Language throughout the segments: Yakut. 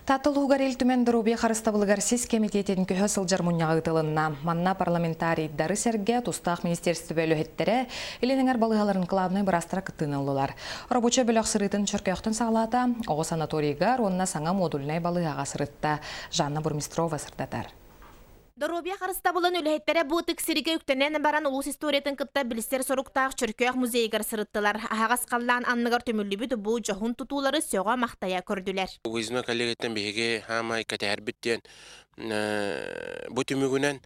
Таатта улууһугар Ил Түмэн доруобуйа харыстабылыгар сис кэмитиэтин көһө сылдьар мунньаҕа ыытылынна. Манна парламентарийдары сэргэ тустаах министиэристибэ үлэһиттэрэ, Илин эҥэр балыыһаларын кылаабынай быраастара кыттыыны ыллылар. Рабочай бөлөх сырыытын Чөркөөхтөн саҕалаата, оҕо санаторийыгар уонна саҥа модульнай балыыһаҕа сырытта. Жанна Бурмистрова сырдатар. Доруобуйа харыстабылын үлэһиттэрэ бу ытык сиргэ үктэнэн баран улуус историятын кытта билсэр соруктаах Чөркөөх музейыгар сырыттылар. Аһаҕас халлаан анныгар түмүллүбүт бу дьоһун тутуулары сөҕө-махтайа көрдүлэр. Выездной коллегияттан биһиги хаамай кэтэһэрбит диэн бу түмүгүнэн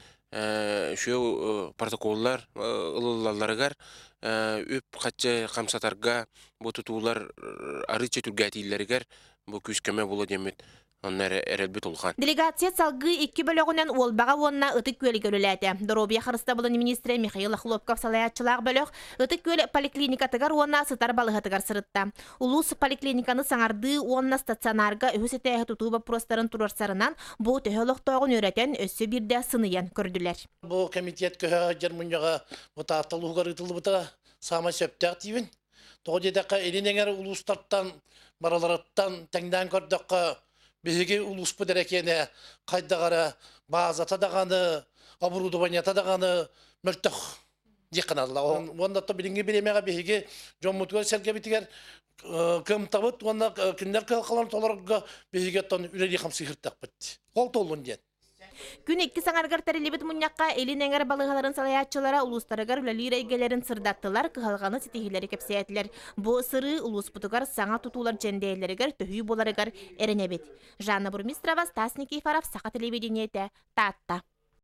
үчүгэй протоколлар ылыллалларыгар үп-харчы хамсатарга бу тутуулар арыычча түргээтииллэригэр бу күүс-көмө буолуо диэммит Онно эрэ эрэлбит улахан. Делегация салгыы икки бөлөҕүнэн Уолбаҕа уонна Ытык Күөлгэ үлэлээтэ. Доруобуйа харыстабылын миниистирэ Михаил Охлопков салайааччылаах бөлөх Ытык Күөл поликлиникатыгар уонна сытар балыыһатыгар сырытта. Улуус поликлиниканы саҥардыы уонна стационарга үһүс этээһи тутуу боппуруостарын туруорсарынан бу төһө олохтооҕун үөрэтэн өссө биирдэ сыныйан көрдүлэр. Бу комитет көһө сылдьар мунньаҕа бу Таатта улууһугар ыытыллыбыта саамай сөптөөх диибин. Тоҕо диэтэххэ, илин эҥэр улуустартан барыларыттан тэҥнээн көрдөххө, биһиги улууспут эрэ киэнэ хайдах эрэ баазата даҕаны, оборудованиета даҕаны мөлтөх диэххэ наада. Уонна билиҥҥи бириэмэҕэ биһиги дьоммутугар-сэргэбитигэр кыамтабыт уонна кинилэр кыһалҕаларын толорорго биһиги оттон үлэлии-хамсыы сырыттахпыт. Ол туоллун диэн. Күн иккис аҥарыгар тэриллибит мунньахха Илин эҥэр балыыһаларын салайааччылара улуустарыгар үлэлиир эйгэлэрин сырдаттылар, кыһалҕаны ситиһиилэри кэпсээтилэр. Бу сырыы улууспутугар саҥа тутуулар дьэндэйэллэригэр төһүү буоларыгар эрэнэбит. Жанна Бурмистрова, Стас Никифоров, Саха телевидениетэ, Таатта.